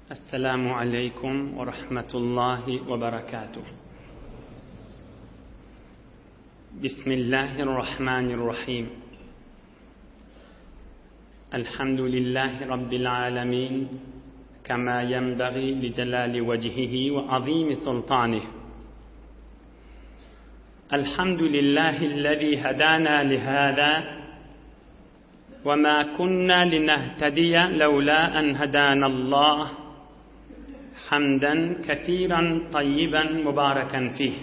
Esselamu aleýkum we rahmetullahi we berekatuh. Bismillahirrahmanirrahim. Elhamdülillahi Rabbil alemin. Kema yenbagi li celali vecihihi ve azimi sultanih. Elhamdülillahi'llezî hedâna lihâzâ ve mâ kunnâ linehtediye levlâ en hedânallâh. Hamden kesîren tayyiben mübareken fîh.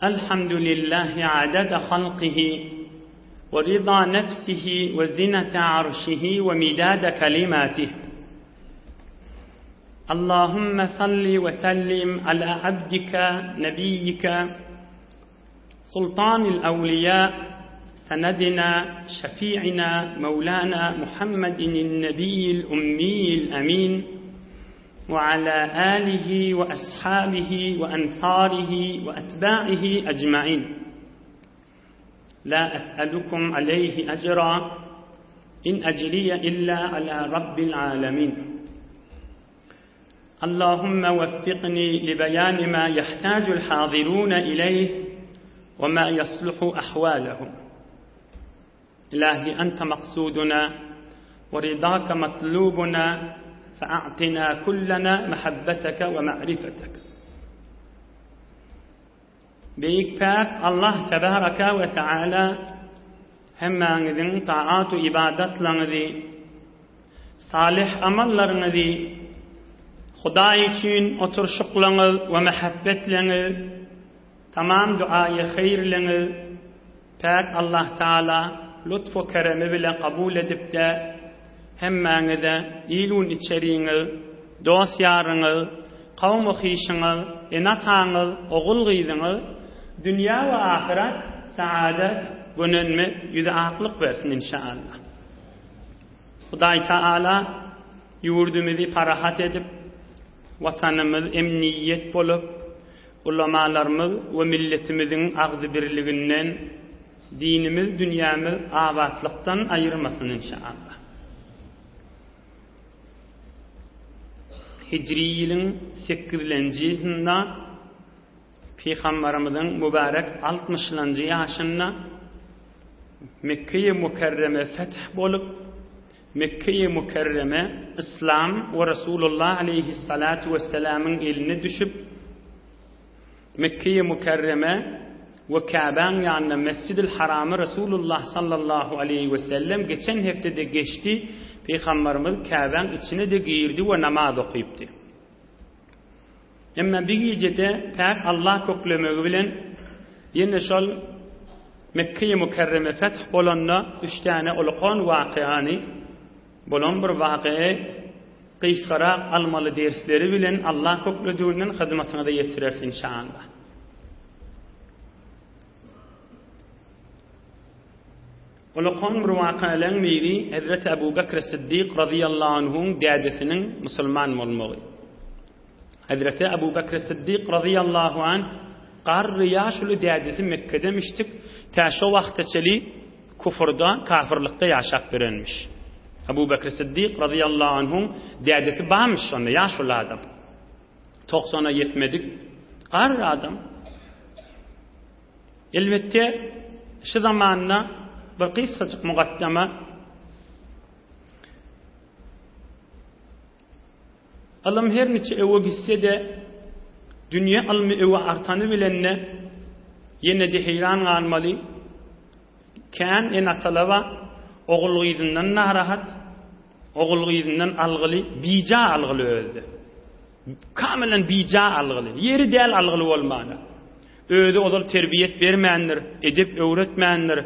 Elhamdülillahi adede halkihi ve rıza nefsihi ve zinete arşihi ve midade kelimatih. Allahümme salli ve sellim ala abdike nebiyyike sultanil evliya senedina şefi'ina mevlana Muhammedin nebiyyil ummiyil emin ve ala alihi ve ashabihi ve ensarihi ve etba'ihi ecmain. La es'elukum aleyhi ecra in ecriye illa ala rabbil alemin. Allahümme veffikni li beyani ma yahtacul hazirun ileyh ve ma yasluhu ahvalehum. İlahi ente maksuduna ve ridake matlubuna fe'a'tina kullena mehabbeteke ve ma'rifeteke. Beýik Päk Allah tebaraka we teala hemmäňiziň taat-u ybadatlaryňyzy, salyh amallaryňyzy, Hudaý üçin oturyşyklaryňyz we mähebbetleňiz, tamam duaýy haýyrlaryňyz Päk Allah Taala lutf-u keremi bile kabul edip-de, hemmäňize il-un içeriňiz, dost-ýaryňyz, kowum-u-hyşyňyz, ene-ataňyz, ogul-gyzyňyz dünýä we ahyret saadet, gönenme, ýüzi aklyk bersin inşaallah. Hudaý Taala ýurdumyzy parahat edip, Watanymyz emniýet bolup, ulamalarymyz we milletimiziň agzybirliginden dinimiz dünýämiz abatlykdan aýyrmasyn inşaallah. Hijri ýylyň sekizlenji ýylynda Pygambarymyzyň mübärek altmyşlanjy ýaşynda Mekgeýi Mükerreme feth bolup, Mekgeýi Mükerreme Yslam we Resulullah aleýhissalatu wessalamyň eline düşüp, Mekgeýi Mükerreme we Käbäň ýanynda Mesjidil Haramy Resulullah sallallahu aleýhi wesellem geçen hepdede geçdi, Pygambarymyz Käbäň içine-de girdi we namaz okypdy. Emma bir gijede päk Allah köklemegi bilen ýene şol Mekgeýi Mükerreme feth bolanda üç däne ulukan wakyany bolan bir wakygy gysgarak almaly dersleri bilen Allah köklediginden hyzmatyňyza ýetireris inşallah. Ulukan bir wakalaryň biri Hezreti Ebu Bekr Siddik razyýallahu anhuň dädesiniň musulman bolmagy. Hezreti Ebu Bekr Siddik razyýallahu anh garry ýaşuly dädesi Mekgedemişdik, tä şo wagta çeli kufurda, kafirlikde ýaşap ýörenmiş. Ebu Bekr Siddik razyýallahu anhuň dädesi barmyş şonda, ýaşuly adam. Togsana ýetmedik garry adam. Elbetde, şu zamanda bir gysgajyk mugaddama Ylym her niçe öwe gitse-de, dünýe ylmy öwe artany bilen-de, ýene-de heýran galmaly, kän ene-atalar bar, ogul-gyzyndan narahat, ogul-gyzyndan algyly, bija algyly özi-de. Kamylan bija algyly, ýeri däl algyly bolmana. Özi ozal terbiýet bermändir, edep öwretmändir.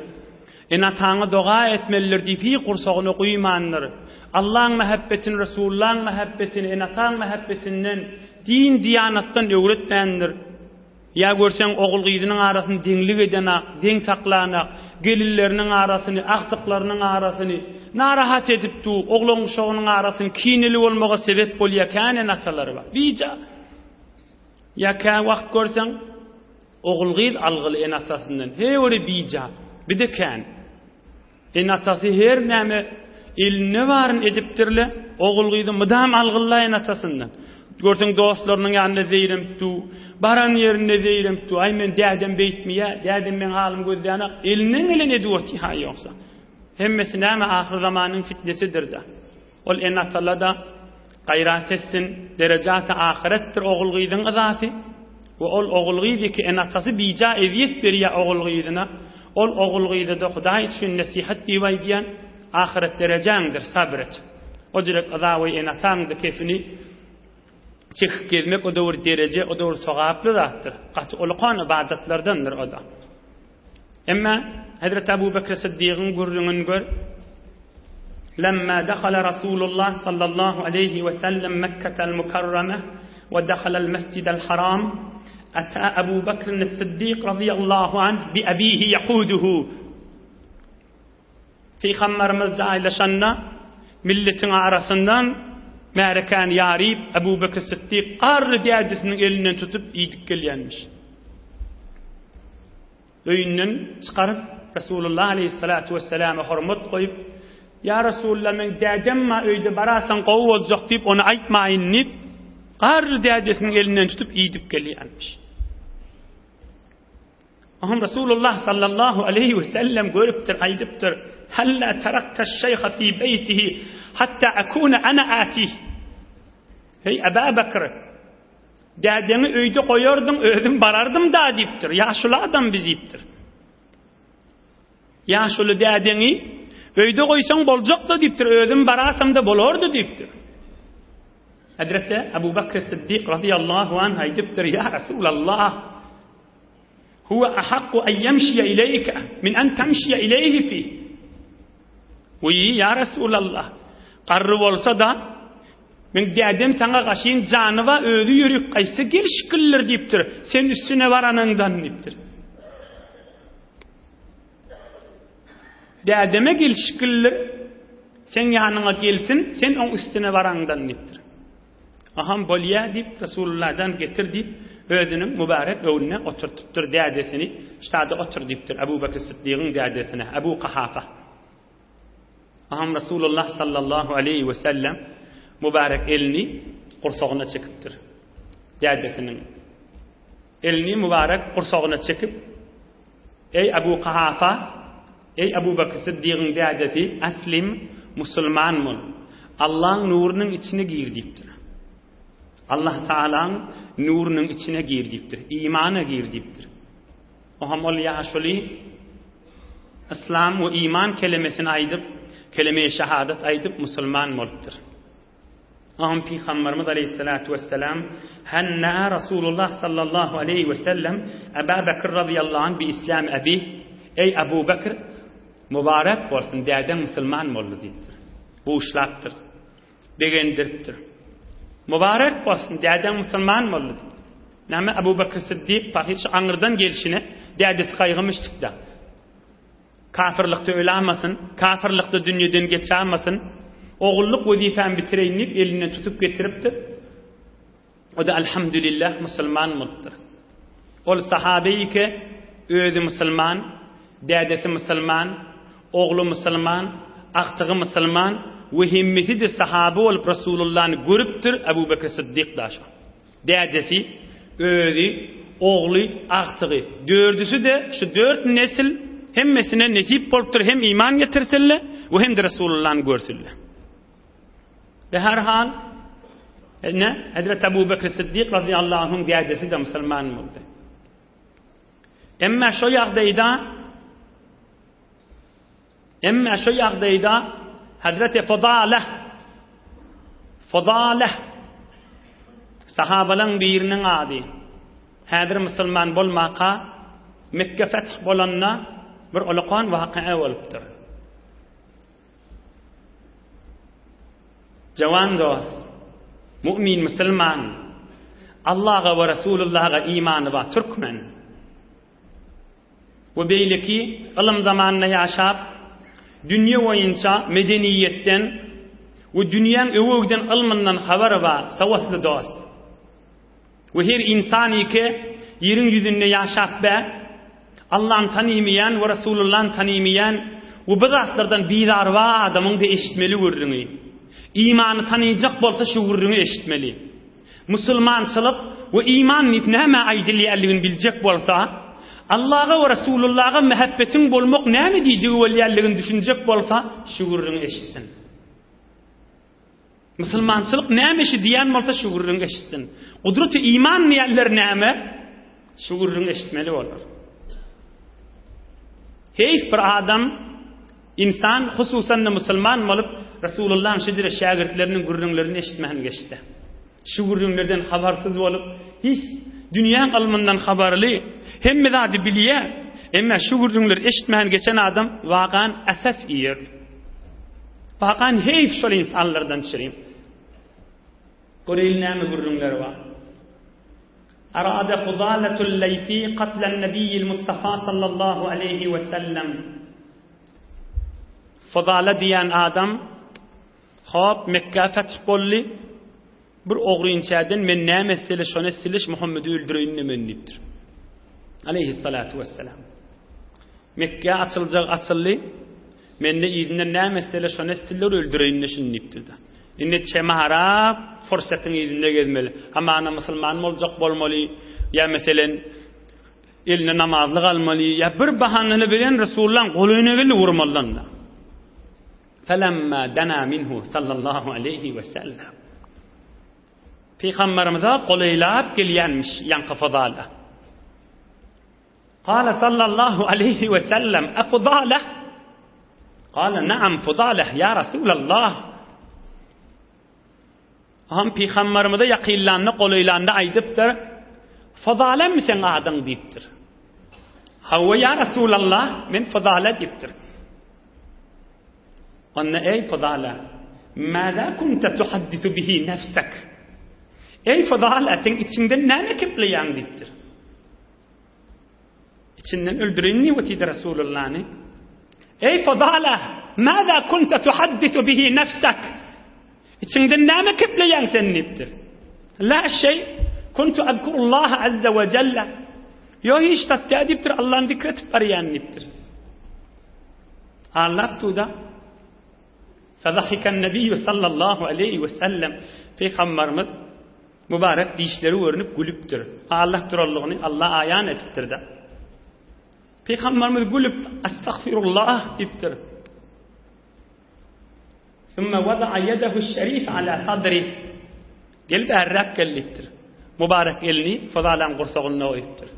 Ene-ataňa doga etmelidir diýip hiç gursagyna guýmandyr. Allaň mähebbetini, Resullaň mähebbetini, ene-ataň mähebbetinden, din-diýanatdan öwretmändir. Ýa görseň ogul-gyzynyň arasyny deňlik edenak, deň saklanak, gelinleriniň arasyny, agtyklarynyň arasyny narahat edip dur, oglan-uşagynyň arasyny kineli bolmaga sebep bolýar kän ene-atalary bar. Bija. Ýa kä wagt görseň, ogul-gyz algyly ene-atasyndan, heý bir bija, bir-de kän. Ene-atasy her näme. Elinde baryny edipdirle, ogul-gyzy mydam algylla ene-atasyndan. Görseň dostlarynyň ýanynda zeýrenip dur, baran ýerinde zeýrenip dur, aý men dädem beýtmeýä, dädem meň halymy gözlänok, elinden geleni edip otyr-ha ýogsa. Hemmesi näme ahyrzamanyň fitnesidir-dä. Ol ene-atala-da gaýrat etsin, derejaty ahyretdir ogul-gyzyň yzasy we ol ogul-gyz iki ene-atasy bija ezýet berýär ogul-gyzyna, ol ogul-gyza-da Hudaý üçin nesihat diýip aýdýan, ahyret derejäňdir, sabr et. O direk yza we ene-ataňda kefini çekip gezmek o-da bir dereje, o-da bir sogaply zatdyr. Gaty ulukan ybadatlardandyr o-da. Emma Hezreti Abu Bekr Syddygyň gürrüňini gör. Lemma dakhala Rasulullah sallallahu aleýhi we sellem Mekketel Mukarrame we dakhalal Mescidel Haram ata Abu Bekr Syddyk radiyallahu anh bi abihi yakuduhu. Pygamberimiz jaýlaşanda milletiň arasyndan märekäni ýaryp Abu Bekr Syddyk garry dädesiniň elinden tutup iýdip gelýänmiş. Öýünden çykaryp, Resulullah aleýhissalatu wesselama hormat goýup, Ýa Resulullah, meň dädem bar öýde, barasaň gowy boljak diýip, ony aýtmaýyn diýip, garry dädesiniň elinden tutup iýdip gelýärmiş. Oňa Resulullah sallallahu aleýhi wesellem görüpdir, aýdypdyr, Halla tarakta şeýha fi beýtihi hatta akuna ana atih. Eý Aba Bakr, Dädeňi öýde goýardyň, özüm barardym-da diýipdir. Ýaşuly adam bi diýipdir. Ýaşuly dädeňi öýde goýsaň boljak-da diýipdir, özüm barasam-da bolardy diýipdir. Hezreti Abu Bakr Siddik radiyallahu anh aýdypdyr, Ýa Resulallah, huwa ahakku an ýemşiýe ileýke min an temşiýe ileýhi fi. Wiý, ýa Resulallah, garry bolsa-da, Meň dädem saňa gaşyn jany bar, özi ýörük gaýtsa gelşiklidir diýipdir, sen üstüne baranyňdan diýipdir. Dädeme gelşiklidir, seň ýanyňa gelsin, sen oň üstüne baraňdan diýipdir. Aham bolýa diýip, Resulullah jan getir diýip, özüniň mübarek öwünde oturtypdyr dädesini, ştada otur diýipdir Abu Bekr Siddigiň dädesine, Abu Kahafa. Aham Resulullah sallallahu aleýhi we sellem mübarek elini gursagyna çekipdir. Dädesiniň elini mübarek gursagyna çekip, Eý Abu Kahafa, eý Abu Bekr Siddigiň dädesi, aslim, musulman bol. Allaň nurunyň içine gir diýipdir. Allah Taalaň nurunyň içine gir diýipdir. Imana gir diýipdir. Oňam ol ýaşuly Yslam we iman kelemesini aýdyp, keleme-i şahadat aýdyp musulman bolupdyr. Oňam Pygamberimiz aleýhissalatu wessalam Hannaa Rasulullah sallallahu aleýhi we sellem Aba Bekr razyýallahu anh bi islam abih Eý Abu Bekr mubarek bolsun dädeň musulman boldy diýipdir. Buşlapdyr. Begendiripdir. Mubarek bolsun, dädeň musulman boldy diýip. Näme Abu Bekr Siddik pahyr şu aňyrdan gelşine dädesi gaýgymyşdyk-da. Kafirlikde ölamasyn, kafirlikde dünýeden geçamasyn, ogullyk wezipämi bitireýin diýip elinden tutup getiripdir. O-da alhamdulillah musulman bolupdyr. Ol sahabeýke özi musulman, dädesi musulman, ogly musulman, agtygy musulman we hemmesi-de sahabe bolup Resulullany görüpdir, Abu Bekr Syddyk da şo. Dädesi, özi, ogly, agtygy. Dördüsi-de şu dört nesil hemmesine nesip bolupdyr hem iman getirsinler we hem-de Resulullany görsünler. Be her hal, ine, Hezreti Abu Bekr Siddik razyýallahu anhuň dädesi-de musulman boldy. Emma şo ýagdaýda Emma şo ýagdaýda Hezreti Fudale Fudale sahabalaryň biriniň ady häzir musulman bolmaka Mekke feth bolanda bir ulakan wakaa bolupdyr. Jawan dost, mu'min musulman, Allaha we Resulullaha imany bar türkmen we beýleki ylym zamanynda ýaşap, dünýe boýunça medeniýetden we dünýäň öwegden ylmyndan habary bar sowatly dost. We her ynsan ýeke ýeriň ýüzünde ýaşap bä, Allany tanymaýan we Resulullany tanymaýan. We bu zatlardan bizarwa adamyň-da eşitmeli gürrüňi. Imany tanyjak bolsa şu gürrüňi eşitmeli. Musulmançylyk we iman diýip nämä aýdylýanligini biljek bolsa, Allaha we Resulullaha mähebbetiň bolmak näme diýdigi bolýanligini düşünjek bolsa, şu gürrüňi eşitsin. Musulmançylyk näme şi diýen bolsa şu gürrüňi eşitsin. Gudraty iman diýenler näme? Şu gürrüňi eşitmeli bolar. Heýf bir adam insan hususan-da musulman bolup Resulullahyň şejere şägirtleriniň gürrüňlerini eşitmän geçse. Şu gürrüňlerden habarsyz bolup hiç dünýäň ylmyndan habarly, hemme zady bilýär. Emma şu gürrüňleri eşitmän geçen adam wagan asaf iýer. Bakan heýf şol insanlardan çirim. Göreýli näme gürrüňleri bar. Arada Fudalatul Leýsi katlen Nebiýil Mustafa sallallahu aleýhi we sellem. Fudala diýen adam hop Mekge feth boldy. Bir ogrynçäden men näme etsele şony etseleş Muhammedi öldüreýin men diýipdir. Aleýhissalatu wesselam. Mekge açyljak açyldy. Mende yzyndan näme etsele şony etsinler öldüreýin-de şuny diýipdir-de. Indi çemara fursatyň yzynda gezmeli. Hamana musulman boljak bolmaly, ýa meselen eline namazlyk almaly, ýa bir bahanyny bilen Resulullaň golaýyna geldi urmalydan-da. Felemma dana minhu sallallahu aleýhi we sellem. Pygamberimize golaýlap gelýänmiş ýaňky Fazala. Kale sallallahu aleýhi we sellem, E Fudale? Kale naam Fudale, ýa Rasulallah. Ham pygamberimize ýakynlanda, golaýlanda aýdypdyr, Fudalemi seň adyň diýipdir. Hawa ýa Rasulallah, men Fudale diýipdir. Onda eý Fudale, Mäzä kunte tuhaddisu bihi nefsek? Eý Fudale, sen içiňden näme kepleýäň diýipdir. İçinden öldüreýin diýip otyrdy Resulullany. Eý Fudala, maza kunta tuhaddisu bihi nefsek? İçiňden näme kepleýäň sen diýipdir. La şey, kuntu azkurullaha azza we jalla. Ýok hiç zat däl diýipdir, Allahny zikr etip barýan diýipdir. Allap duda. Fadahikan nabiyyu sallallahu aleyhi we sellem Peygamberimiz Mübarek dişleri görnüp gülüpdir. Allah duranlygyny Allah aýan edipdir-de. Pygamberimiz gülüp Estagfirullah diýipdir. Sümme wada'a yedehu şerif ala sadri. Gelip ärräk gel diýipdir. Mübarek elini Fazalaň gursagynda goýupdyr.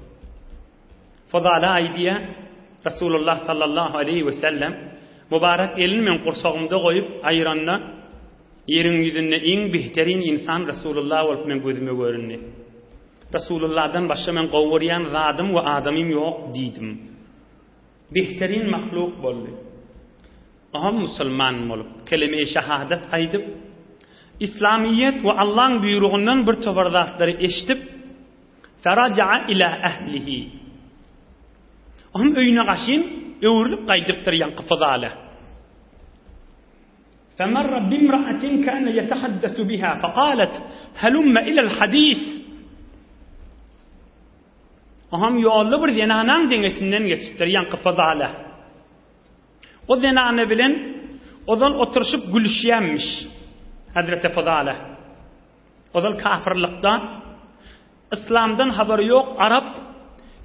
Fazala aýdýar, Resulullah sallallahu aleyhi we sellem mübarek elini men gursagymda goýup aýyranda Ýeriň ýüzünde iň bihterin ynsan Resulullah bolup meň gözüme göründi. Resulullahdan başga men gowy görýän zadym we adamym ýok diýdim. Bihterin mahluk boldy. Oňam musulman bolup, keleme-i şahadat aýdyp, Islamyýet we Allaň buýrugyndan bir topar zatlary eşidip, Feraja'a ila ehlihi. Oňam öýüne gaşyn öwrülip gaýdypdyr ýaňky Fuzale. Femerre bimra'atin kâne yetehaddesu biha fekalet helumme ilel hadis. Oham ýolda bir zenanaň deňesinden geçipdir, ýaňky Fazala. O zenana bilen ozal oturyşyp gülüşýänmiş Hazreti Fazala. Ozal kafirlikda Yslamdan habary ýok arap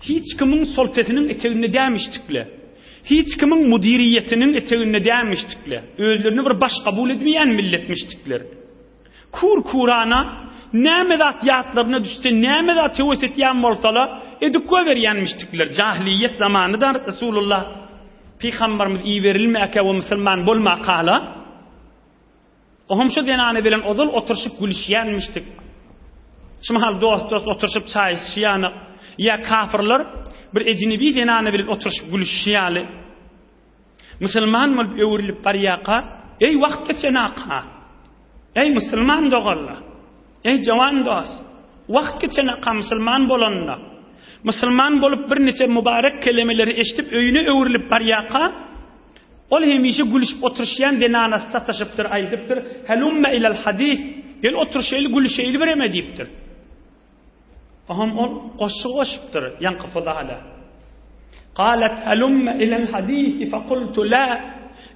hiç kimiň soltesiniň eteginde dämişdikle. Hiç kimiň müdiriýetiniň eteginde dämişdikle. Özlerini bir baş kabul edmeýän milletmişdikler. Kur-kurana näme zat ýatlaryna düşse, näme zat höwes etýän bolsala, edip goýberýänmişdikler. Jahiliýet zamanyda Resulullah pygamberimiz iberilmäkä we musulman bolmakala, Oňam şu zenany bilen ozal oturyşyp gülüşýänmişdik. Şu mahal dost-dost oturyşyp çaý içişi ýaly, ýa kafyrlar bir ejnebi zenany bilen oturyşyp gülüşişi ýaly. Musulman bolup öwrülip barýarka, Eý, wagt geçenaka! Eý, musulman doganlar! Eý, jowan dost! Wagt geçenaka musulman bolanyna, musulman bolup birniçe mübarek kelemeleri eşidip öýüne öwrülip barýarka, Ol hemişe gülüşip oturyşýan zenanasy sataşypdyr, aýdypdyr, Helumme ilel hadis, gel oturyşaýly, gülüşeýli bireme diýipdir. Oňam ol goşgy goşupdyr, ýaňky Fuzala. Galet halumme ilel hadisi fekultu la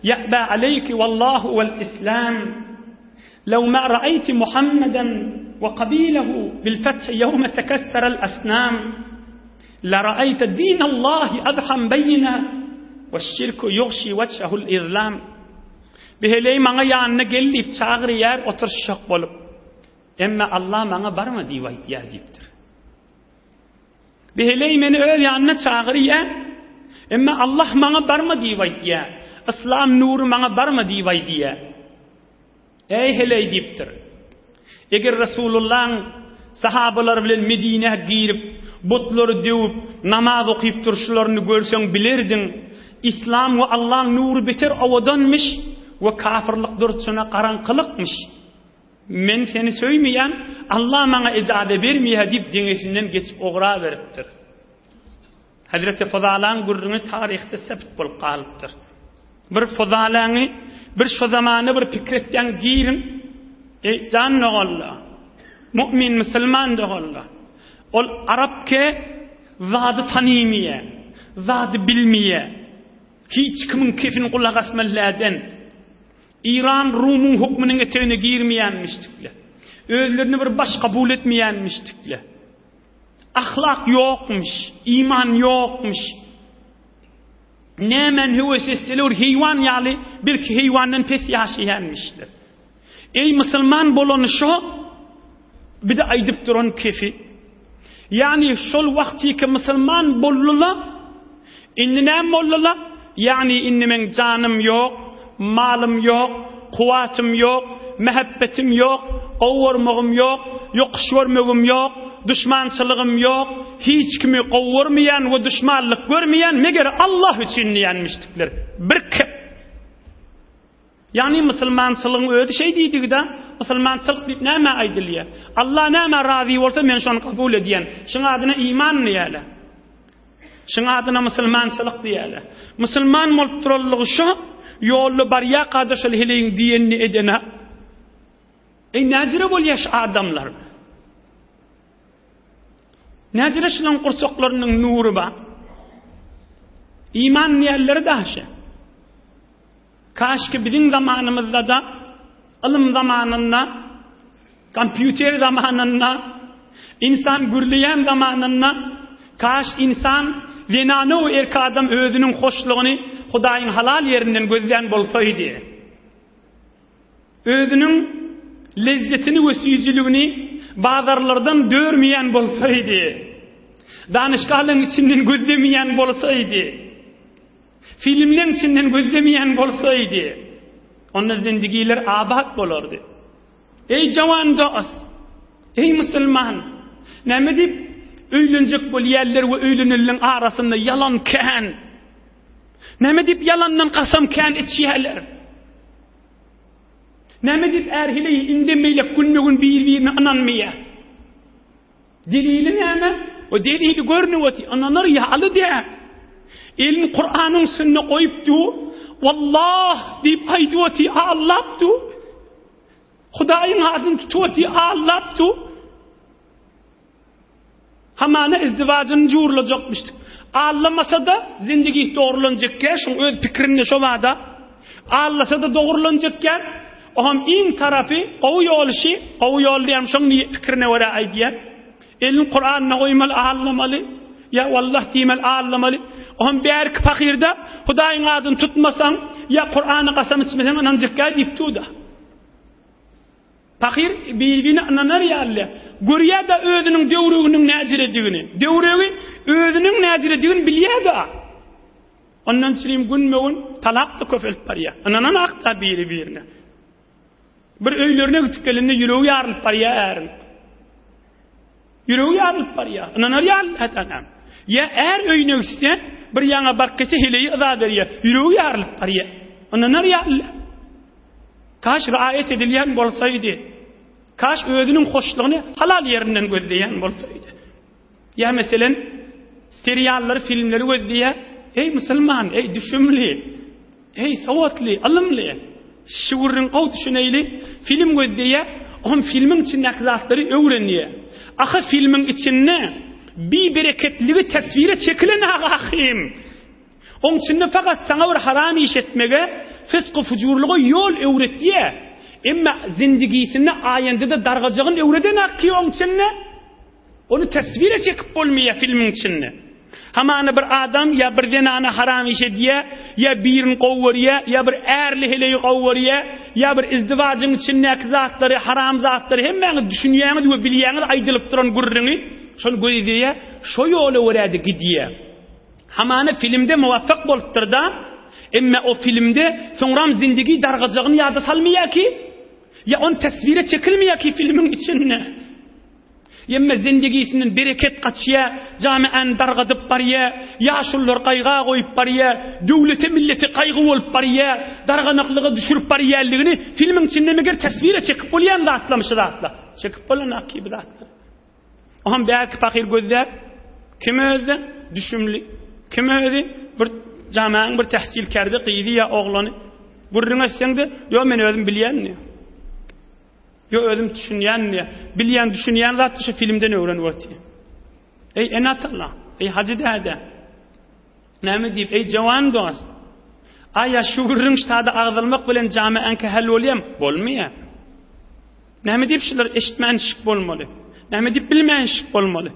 ya'ba aleyki wallahu vel islam. Lew ma ra'ayti Muhammeden ve kabilehu bil fethi yevme tekesserel asnam la ra'ayte dinallahi adham beýina ve şirku yugşi veçhehul izlam. Bir heleý maňa ýanyna gel diýip çagyrýar oturyşjak bolup. Emme Allah maňa barma diýip aýtýar diýipdir. Bir heleý meni öz ýanyna çagyrýa, emma Allah maňa barma diýip aýtýa. Yslam nury maňa barma diýip aýdýa. Eý heleý diýipdir. Eger Resulullaň sahabalary bilen Medinä girip, butlary döwüp, namaz okyp durşularyny görseň bilerdiň. Yslam we Allaň nury beter owadanmyş we kafyrlyk durşuna garaňkylykmyş. Men seni söýmeýän, Allah maňa ejaze bermeýär diýip deňesinden geçip ograberipdir. Hezreti Fuzalaň gürrüňi taryhda sebt bolup galypdyr. Bir Fuzalaňy bir şo zamana bir pikir etýäň giriň, eý jan doganlar, mu'min musulman doganlar, ol arap ke zady tanymýar, zady bilmeýär, hiç kimiň kefini gulak asmaly läden. Iran Rumyň hukmynyň etegine girmeýänmişdikle. Özlerini bir baş kabul etmeýänmişdikle. Ahlak ýokmuş, iman ýokmuş. Nämäni höwes etseler bir heýwan ýaly, belki heýwandan pes ýaşaýanmişler. Eý musulman bolany şo, bir-de aýdyp duran kefi. Ýagny şol wagtyky musulman boldular, indi näme boldular? Ýagny indi meň janym ýok, malym ýok, kuwwatym ýok, mähepbetim ýok, gowy görmegim ýok, ýokuş görmegim ýok, duşmançylygym ýok, hiç kimi gowy görmeýän we duşmanlyk görmeýän, meger Allah üçin diýenmişdikler. Bir kep. Ýagny musulmançylygyň özi şeý diýdigi-de, musulmançylyk diýip nämä aýdylýar? Allah nämä razy bolsa men şony kabul edýän. Şuň adyna iman diýýärler. Şuň adyna musulmançylyk diýýärler. Musulman bolup duranlygy şo, ýolda barýarka-da şol heleýiň diýenini edene. Eý näjire bolýar şu adamlar? Näjire şulaň gursaklarynyň nury bar? Iman diýýärler daşy. Kaşki biziň zamanymyzda-da ylym zamanynda, kompýuter zamanynda, ynsan gürleýän zamanynda, kaş ynsan zenana we erkek adam özüniň hoşlugyny Hudaýyň halal ýerinden gözlän bolsaýdy. Özüniň lezzetini we süýjüligini bazarlardan dörmeýän bolsaýdy. Danyşgahlygyň içinden gözlemeýän bolsaýdy. Filmleň içinden gözlemeýän bolsaýdy, onda zindigiler abat bolardy. Eý jawan dost! Eý musulman! Näme diýip öýlenjek bolýanlar we öýlenenleň arasynda ýalan kän? Näme diýip ýalandan kasam kän içýärler? Näme diýip är-heleý indem beýlek günbe-gün bir-birine ynanmaýar? Delili näme? O delili görnüp otyr, ynanar ýaly däl. Elini Kuranyň üstünde goýup dur, Wallah diýip aýdyp otyr, allap dur. Hudaýyň adyny tutup otyr, allap dur. Hamana izdiwajyny jurlajakmyşdyk. Allamasa-da zindigisi dogrulanjakýar, şoň öz pikirinde şo bada. Allasa-da dogrulanjakýar. Oňam iň tarapy gowy ýol şi, gowy ýol diýýän şoň pikirine görä aýdýan. Elini Kuranyna goýmaly, allamaly. Ýa wallah diýmeli, allamaly. Oňam bärki pahyrda Hudaýyň adyny tutmasaň, ýa Kurana kasam içmeseň ynanjakýar diýip dur-da. Pahyr bir-birine ynanar ýaly, görýär-de özüniň döwreginiň näjiredigini. Döwregi özüniň näjiredigini bilýär-de. Ondan çürim günbe-gün talak-da köpelip barýar. Ynananakda biri-birine. Bir öýlerine gitip gelende ýüregi ýarylyp barýar äriň. Ýüregi ýarylyp barýar. Ynanar ýaly adam. Ýa är öýüne gitse, bir ýaňa baryp gitse heleýi yza berýär. Ýüregi ýarylyp barýar. Ynanar ýaly. Kaş raýat edilýän bolsaýdy. Kaş özüniň hoşlugyny halal ýerinden gözleýän bolsaýdy. Ýa meselen, seriallary, filmleri gözleýär. Eý musulman, eý düşümli, eý sowatly, ylymly. Şu gürrüň gowy düşüneýli. Film gözleýär, oňam filmiň içindäki zatlary öwrenýär. Ahy filmiň içinde bibereketligi teswire çekilen ahym. Oň içinde fakat saňa bir haram iş etmege, fysky-fujurlyga ýol öwretýä. Emma zindigisinde aýendede dargajagyn öwredenak ki oň içinde. Ony teswire çekip bolmaýar filmiň içinde. Hamana bir adam ýa bir zenana haram iş edýär, ýa birini gowy görýär, ýa bir ärli heleýi gowy görýär, ýa bir izdiwajyň içindäki zatlary, haram zatlary hemmäňiz düşünýäňiz we bilýäňiz aýdylyp duran gürrüňi, şony gözleýär, şo ýola görä-de gidýär. Hamana filmde muwaffak bolupdyr-da, emme o filmde soňram zindigi dargajagyny ýada salmaýar ki, ýa ony teswire çekilmeýär ki filmiň içinde. Emme zindigisinden bereket gaçýar, jamiany dargadyp barýar, ýaşululary gaýga goýup barýar, döwlete millete gaýgy bolup barýar, darganaklyga düşürip barýanlygyny filmiň içinde meger teswire çekip bolýan zatlarmy şu zatlar? Çekip bolanok ki bu zatlar. Oňam bärki pahyr gözläp, kim özi düşümli, kim özi bir jamaň bir tähsilkärde gyzy ýa oglany gürrüň etseň-de, ýok men özüm bilýän diýýär. Ýok özüm düşünýän diýýär. Bilýän, düşünýän zatdy şu filmden öwrenip otyr. Eý ene-atalar, eý hajy däde. Näme diýip, eý jawan dost. Aýa şu gürrüň ştada agzalmak bilen jamaňky hal bolýam? Bolmaýar. Näme diýip şular eşitmänşik bolmaly? Näme diýip bilmänşik bolmaly?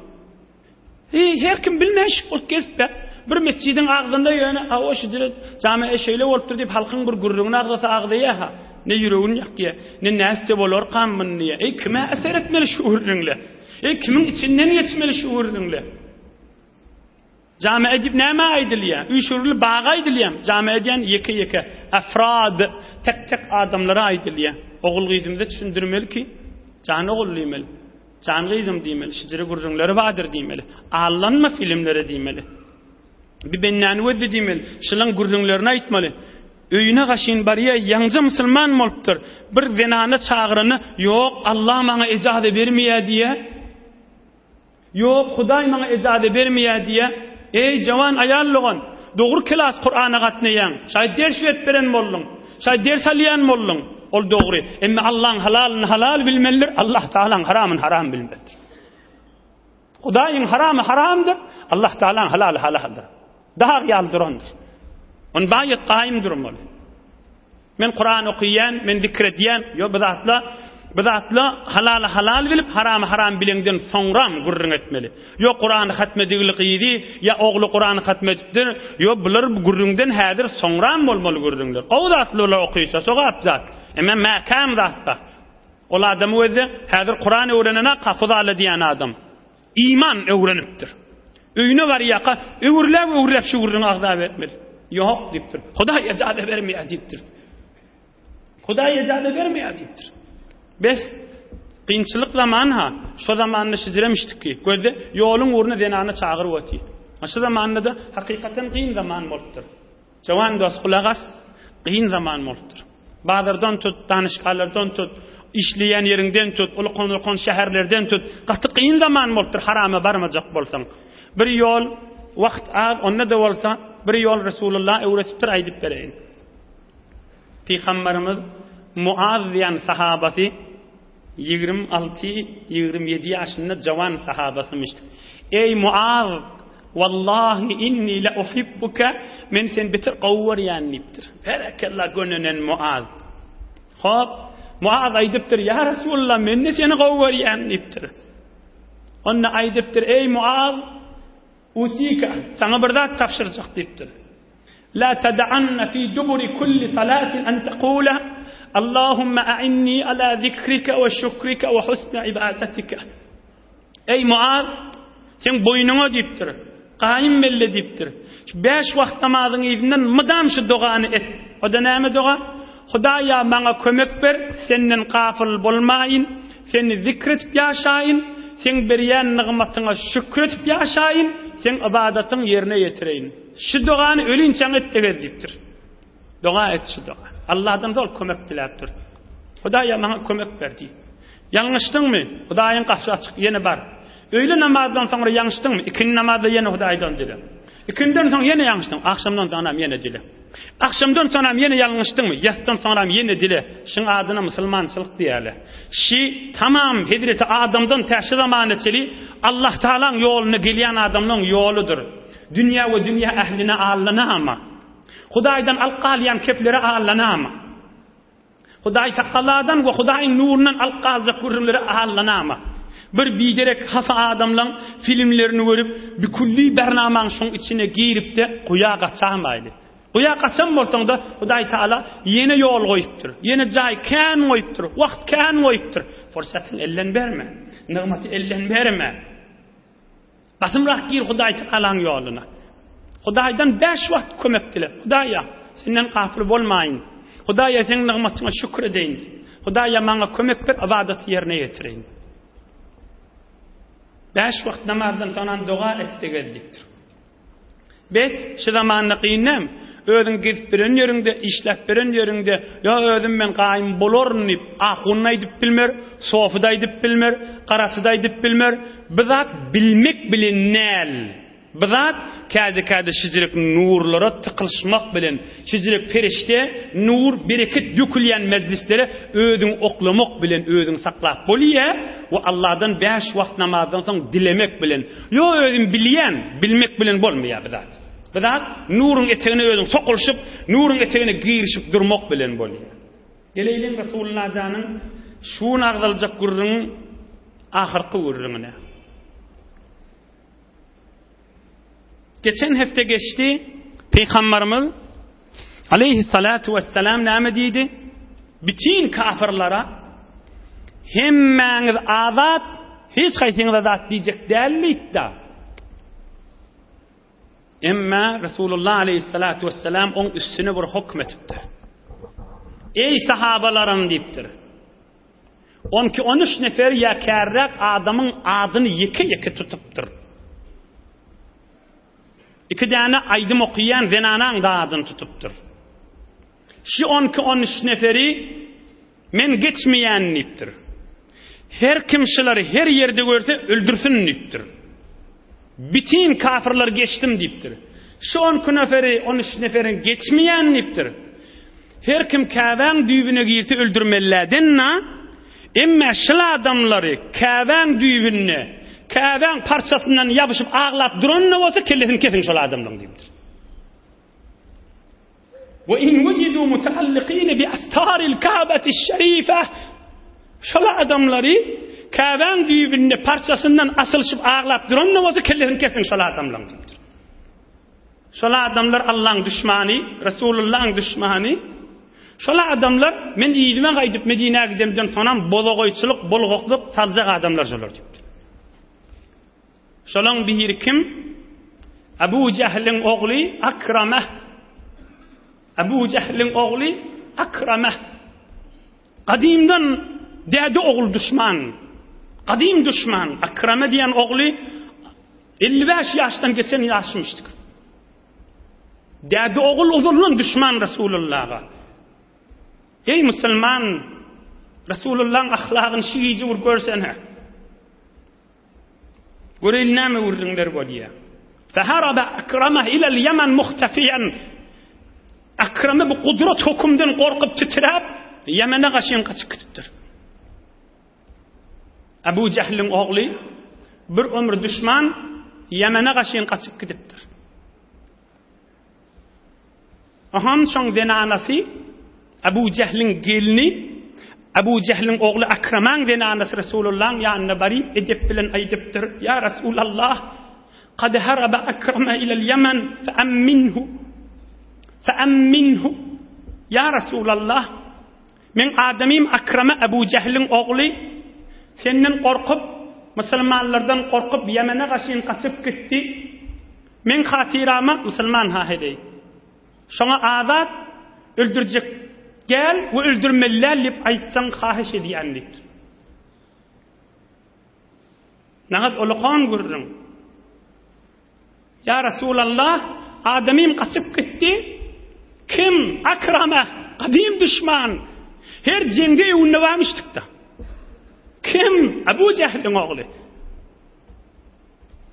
Eý, her kim bilmänşik bolup gezip-de, bir metjidiň agzynda ýöne, a o şujra jame şeýle bolupdyr diýip halkyň bir gürrüňini agzasa agzaýa-ha. Ne ýüregini ýakýa, ne nätse bolarkam muny diýýä. Eý, kime eser etmeli şu gürrüňle? Eý, kimiň içinden geçmeli şu gürrüňle? Jame diýip nämä aýdylýar? Üýşürili baga aýdylýarmy? Jame diýen ýeke-ýeke, afrad, tek-tek adamlara aýdylýar. Ogul-gyzymyza düşündirmeli ki, jan ogul diýmeli, jan gyzym diýmeli, şijire gürrüňleri bardyr diýmeli, aldanma filmlere diýmeli. Bir bendäni gözle diýmeli, şylaň gürrüňlerini aýtmaly. Öýüne gaşyn barýar, ýaňja musulman bolupdyr. Bir zenana çagyranda, ýok, Allah maňa ejaza bermeýär diýýär. Ýok, Hudaý maňa ejaze bermeýär diýýär. Eý, jawan aýal dogan, dogry kelas Kurana gatnaýaň. Şaýat ders berip beren bolduň. Şaýat ders alýan bolduň. Ol dogry. Emma Allaň halalyny halal bilmelidir, Allah Tagalaň haramyny haram bilmelidir. Hudaýyň haramy haramdyr, Allah Tagalaň halaly halaldyr. Dag ýaly durandyr. Ony baýat gaýym durmaly. Men Kuran okaýan, men zikr edýän, ýok bu zatla, bu zatla halaly halal bilip, haramy haram bileňden soňram gürrüň etmeli. Ýok Kurany hatmedigli gyzy ýa ogly Kurany hatmedipdir, ýok bular gürrüňden häzir soňram bolmaly gürrüňler. Gowy zatly bular okysa, sogap zat. Emma mäkäm zat bar. Ol adamy gözle, häzir Kuran öwrenenak hafyz ala diýen adam. Iman öwrenipdir. Öýüne barýarka, öwürläp-öwürläp şu gürrüňi agza bermeli. Ýok diýipdir. Hudaý ejaza bermeýär diýipdir. Hudaý ejaza bermeýär diýipdir. Bes, kynçylyk zaman-ha, şo zamanda şijirem içdik ki, gözde ýoluň ugruna zenany çagyryp otyr. Şu zamanda-da hakykatan kyn zaman bolupdyr. Jawan dost gulak as, kyn zaman bolupdyr. Bazardan tut, danyşgalardan tut, işleýän ýeriňden tut, ulkan-ulkan şäherlerden tut, gaty kyn zaman bolupdyr harama barmajak bolsaň. Bir ýol, wagt az, onda-da bolsa, bir ýol Resulullah öwretipdir, aýdyp bereýin. Pygamberimiz Muaz diýen sahabasy 26, 27 ýaşynda jawan sahabasymyşdyk. Eý Muaz, wallahi inni le uhibbuke, men seni beter gowy görýän diýipdir. Berekella gönenen Muaz. Hop, Muaz aýdypdyr, ýa Resulullah, men-de seni gowy görýän diýipdir. Onda aýdypdyr, eý Muaz, Usika, saňa bir zat tabşyrjak diýipdir. La tada'anna fi duburi kulli salatin an taqula Allahumma a'inni ala zikrika we şükrika we husni ibadatika. Eý Muaz, sen boýnuňa diýipdir. Gaýym belle diýipdir. Şu bäş wagt namazyň yzyndan mydam şu dogany et. O-da näme doga? Hudaýa maňa kömek ber, senden gafyl bolmaýyn, seni zikr edip ýaşaýyn, seň berýän nygmatyňa şükür edip ýaşaýyn, seň ybadatyňy ýerine ýetireýin. Şu dogany ölinçäň et-de gez diýipdir. Doga et şu doga. Allahdan zol kömek diläp dur. Hudaýa maňa kömek ber diý. Ýalňyşdyňmy? Hudaýyň gapysy açyk, ýene bar. Öýle namazdan soňra ýalňyşdyňmy? Ikindi namazda ýene Hudaýdan dile. Ikinden soň ýene ýalňyşdyň, agşamdan soňram ýene dile. Agşamdan soňram ýene ýalňyşdyňmy? Ýasdan soňram ýene dile. Şuň adyna musulmançylyk diýýärler. Şi tamam hezreti Adamdan tä şu zamana çeli Allah Tagalaň ýoluna gelýän adamlaň ýoludyr. Dünýä we dünýä ähline allanama. Hudaýdan alyp galýan keplere allanama. Hudaý Tagaladan we Hudaýyň nurundan alyp galjak gürrüňlere allanama. Bir biderek hapa adamlaň filmlerini görüp, bir külli bernamaň şoň içine girip-de guýa gaçamaýly. Guýa gaçan bolsaň-da, Hudaý Tagala ýene ýol goýupdyr, ýene jaý kän goýupdyr, wagt kän goýupdyr. Pursatyňy elden berme, nygmaty elden berme. Basymrak gir Hudaý Tagalaň ýoluna. Hudaýdan bäş wagt kömek dile. Hudaýa, senden gapyl bolmaýyn. Hudaýa, seň nygmatyňa şükür edeýin. Hudaýa, maňa kömek ber, ybadaty ýerine ýetireýin. Bäş wagt namazdan soňam doga et-de gel diýipdir. Bes, şu zamanda kyn dämi? Özüň gezip beren ýeriňde, işläp beren ýeriňde, ýa özüm men gaýym bolaryn diýip, ahun-da aýdyp bilmer, sofy-da aýdyp bilmer, garaçy-da aýdyp bilmer. Bu zat bilmek bilen däl. Bu zat käde-käde şijirek nurlara tykylyşmak bilen, şijirek perişde, nur, bereket dökülýän mejlislere özüňi oklamak bilen özüňi saklap bolýar we Allahdan bäş wagt namazdan soň dilemek bilen. Ýok özüm bilýän, bilmek bilen bolmaýar bu zat. Bu zat nuruň etegine özüň sokulyşyp, nuruň etegine girişip durmak bilen bolýar. Geleýliň Resulullah janyň şu gün agzaljak gürrüňiň ahyrky gürrüňine. Geçen hepde geçdi, Pygamberimiz aleyhissalatu vesselam näme diýdi? Bütin kafirlara hemmäňiz azat, hiç haýsyňyza zat diýjek däl diýdi. Emma Resulullah aleyhissalatu vesselam oň üstüne bir hukm etipdir. Ey sahabalarym diýipdir. Onki on üç nefer ýa kärräk adamyň adyny ýeke-ýeke tutupdyr. Iki däne aýdym okaýan zenanaň-da adyny tutupdyr. Şu onki on üç neferi men geçmeýän diýipdir. Her kim şulary her ýerde görse öldürsin diýipdir. Bütin kafirleri geçdim diýipdir. Şu on iki neferi, on üç neferin geçmeýän diýipdir. Her kim Käbäň düýbüne girse öldürmeliläden-na, emme şul adamlary Käbäň düýbünde, Käbäň parçasyndan ýapyşyp aglap duran-da bolsa kellesini kesiň şol adamlaryň diýipdir. We in wujidu mutaallikine bi astaril Ka'bati şerife Şol adamlary Käbäň düýbünde parçasyndan asylyşyp aglap duran-da bolsa kellesini kesiň şol adamlaryň diýipdir. Şol adamlar Allaň duşmany, Resulullaň duşmany. Şol adamlar men yzyma gaýdyp Medinä gidemden sonam bozagoýçylyk, bolgaklyk saljak adamlar şolar diýipdir. Şolaň biri kim? Abu Jehliň ogly Akrame. Abu Jehliň ogly Akrame. Gadymdan däde ogul duşman. Gadym duşman Akrame diýen ogly 55 ýaşdan geçen ýaşmyşdyk. Däde ogul ozaldan duşman Resulullaha. Eý musulman, Resulullahyň ahlagyny şu gije bir görsene. Göreýin näme gürrüňler bolýar. Feharaba Akrama ilel Ýemen muhtafiýan. Akrama bu gudrat hökümden gorkup titräp, Ýemene gaşyn gaçyp gidipdir. Abu Jehliň ogly bir ömür düşman Ýemene gaşyn gaçyp gidipdir. Aham şoň zenanasy Abu Jehliň gelni Abu Jehliň ogly Akramaň zenanasy Resulullahyň ýanyna baryp edep bilen aýdypdyr, Ýa Resulallah, kad haraba Akrama ilel Ýemen feamminhu. Feamminhu. Ýa Resulallah, meň adamym Akrama Abu Jehliň ogly senden gorkup, musulmanlardan gorkup Ýemene gaşyn gaçyp gitdi. Meň hatyrama musulman ha heleý. Şoňa azat öldürjek däl we öldürmeli däl diýip aýtsaň hahyş edýän diýipdir. Nagat ulakan gürrüň. Ýa Resulallah, adamym gaçyp gitdi. Kim? Akrama, gadym düşman. Her jeňde öwünde barmyşdykda. Kim? Abu Jehliň ogly.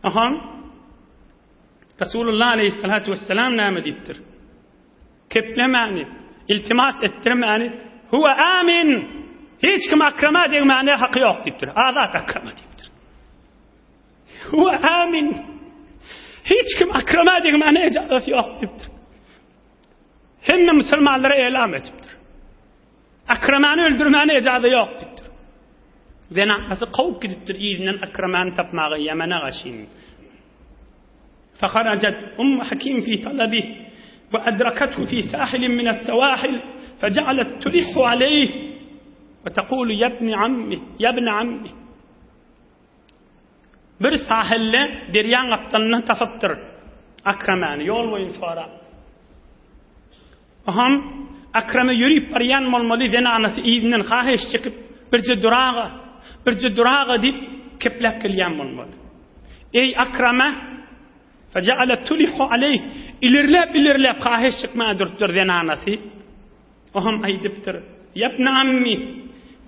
Aha. Resulullah aleyhissalatu vesselam näme diýipdir? Keplemäni, iltimas etdirmäni, huwa amin. Hiç kim akrama degmäne haky ýok diýipdir. Azat akrama diýipdir. Huwa amin. Hiç kim Akrama degmäne ejazat ýok diýipdir. Hemme musulmanlara elam edipdir. Akramany öldürmäne ejaza ýok diýipdir. Zenanasy kowup gidipdir yzyndan Akramany tapmaga Ýemene gaşyn. Faharajat Umm Hakim fi talabi we adrakathu fi sahilin min as-sawahil faja'alat tulihhu alayh we taqulu ya ibn ammi ya ibn ammi. Bir sahilde derýaň gapdalyndan tapypdyr Akramany ýol boýun sorap. Oham Akrama ýörüp barýan bolmaly zenanasy yzyndan haheş çekip birje duraga, birje duraga diýip kepläp gelýän bolmaly. Eý Akrama Fejealet tulihu aleýh ilerläp ilerläp haheş çekmäge durupdyr zenanasy. Oham aýdypdyr, Ýabne ammi,